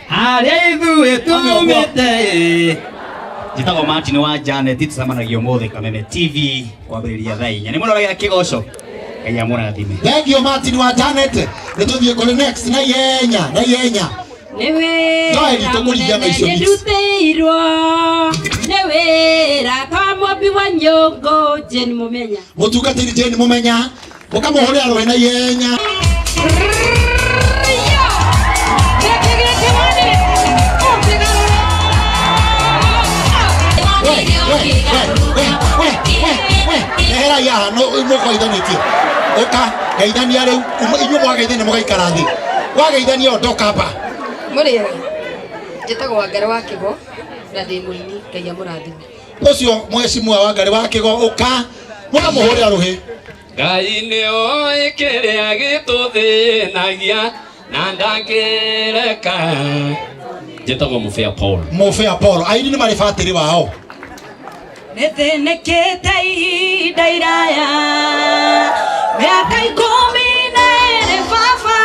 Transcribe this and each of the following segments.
Harĩa ithuĩ tumĩte. Njĩtagwo Martin wa Janet, tũcemanagia ũmũthĩ Kameme TV kwambĩrĩria thaa 4. Nĩ mũroragĩra kĩgoco. Ngai amũrathime. Thank you, Martin wa Janet. Nĩ tũthiĩ kũrĩ next na ihenya, na ihenya. Nĩ wĩra Joel, tũkũringia na icio mũnene mix. ndutĩirwo, nĩ wĩra kwa mũmbi wa nyũngũ Jane Mũmenya. Mũtungatĩri Jane Mũmenya, mũkamũhũrĩra rũhĩ na ihenya. We, we, we, we, we, we, we. Eherai haha, no mũkoithanĩtie. Ũka, geithania rĩu, inyuĩ mwageithania mũgaikara thĩ. Wageithania ondoka hapa. Mũrĩega, njĩtagwo Wangari wa Kĩgo na ndĩ mũini. Ngai amũrathime. Ũcio mheshimiwa Wangari wa Kĩgo, ũka, mũkamũhũrĩra rũhĩ. Ngai nĩ oĩ kĩrĩa gĩtũthĩnagia na ndangĩreka. Njĩtagwo Mũbĩa Paul. Mũbĩa Paul, aini nĩ marĩ batĩrĩ wao. Nĩthĩnĩkĩte ihinda iraya, mĩaka 12 baba,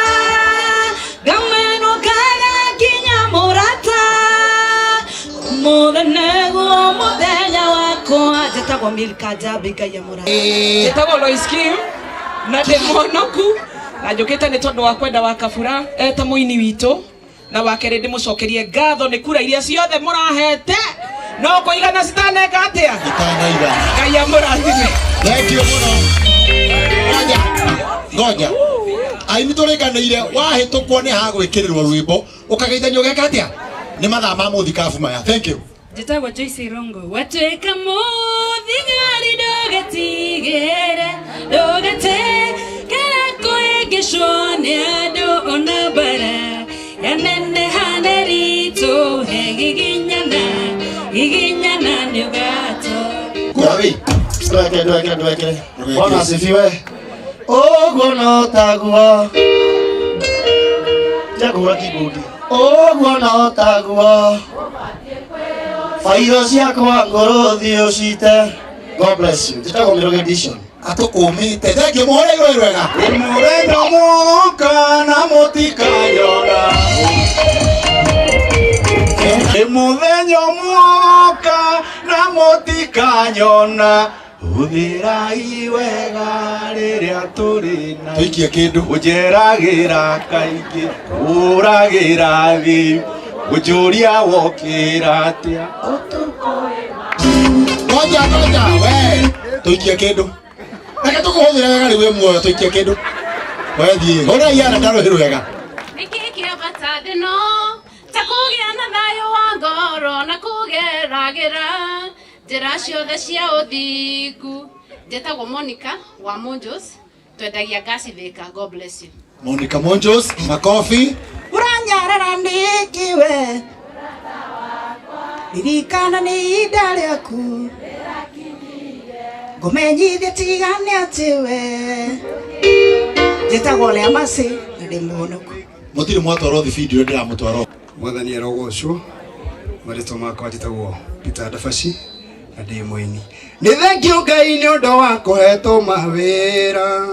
ngamenwo ngaga nginya mũrata, ũmũthĩ nĩguo mũthenya wakwa. Njĩtagwo Milka Njambi, Ngai amũrathime. Njĩtagwo Lois Kim na ndĩ mũhonoku na njũkĩte nĩ tondũ wa kwenda wa Kabura eta mũini witũ, na wa kerĩ ndĩmũcokerie ngatho nĩ kura iria ciothe mũrahete no kũigana citaneka atĩa. Itanaigana. Ngai amũrathime. Thank you mũno. Ngoja, ngoja. Aini tũrĩkanĩire wahĩtũkwo nĩ hagwĩkĩrĩrwo rwĩmbo ũkageithania ũgeka atĩa? Nĩ mathaa ma mũthikabu maya. Thank you. Njĩtagwo Joyce Irongo. Watuĩka mũthigari ndũgetigĩre, ndũgetigĩre kũhĩngĩcwo nĩ andũ ona mbara yaneneha nĩ ritũhe giginyana, giginyana nĩ ũgato. Kura. Ndwekere, ndwekere, ndwekere. Bwana asifiwe. Ũguo no taguo. Tiga kũhũra keyboard. Ũguo no taguo. Bairo ciakwa ngũrũthi ũcite. God bless you. Njĩtagwo Mĩrogo Edition. Atũkũmĩte. Thank you. Mũhũre igũrũ rwega. Mũthenya mwoka na mũtikanyona. Mũthenya mwoka na mũtikanyona. Hũthĩrai wega rĩrĩa tũrĩ na Tũikie kĩndũ. Ũnjeragĩra kaingĩ, ũragĩra thĩ, ũnjũria wokĩra atĩa. Ngoja, ngoja, we. Tũikie kĩndũ. Reke tũkũhũthĩre wega rĩu wĩ muoyo, tũikie kĩndũ. We thiĩ. Hũrai ana ta rũhĩ rwega. Nĩkĩ kĩa bata thĩ no ta kũgĩa na thayũ wa ngoro na kũgeragĩra njĩra ciothe cia ũthingu. Njĩtagwo Monica wa Monjos, twendagia ngasi Thika. God bless you. Monica Monjos, makofi. Ũranyarara nĩkĩ we? Ririkana nĩ ihinda rĩaku, ngũmenyithie tiga nĩ atĩ we. Njĩtagwo Lea Mercy na ndĩ mũhonoku. Mũtirĩ mwatwarwo thibindi ũrĩa ndĩramũtwara. Mwathani arogocwo. Marĩtwa makwa njĩtagwo Peter Ndabaci na ndĩ mũini. Nĩ thank you Ngai nĩ ũndũ wa kũhetwo mawĩra.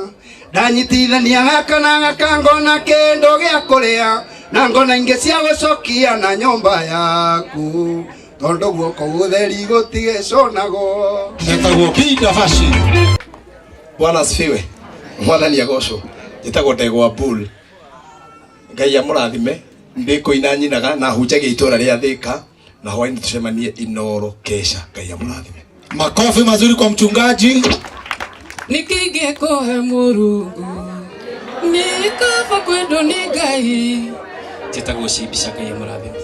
Ndanyitithania gaka na gaka ngona kĩndũ gĩa kũrĩa na ngona ingĩ cia gũcokia na nyũmba yaku, tondũ guoko gũtheri gũtigĩconagwo. Etagwo Peter Fashi. Bwana asifiwe. Mwathani agocwo. Njĩtagwo Ndegwa Bull. Ngai amũrathime. Ndĩ kũina nyinaga na hunjagia itũra rĩa Thika na hwaĩ-inĩ tũcemanie Inoro kesha. Ngai amũrathime. Makofi mazuri kwa mchungaji. Nĩkĩ ngĩkũhe Mũrungu? Nĩ kaba kwendwo nĩ Ngai. Njĩtagwo Cimbica, Ngai amũrathime.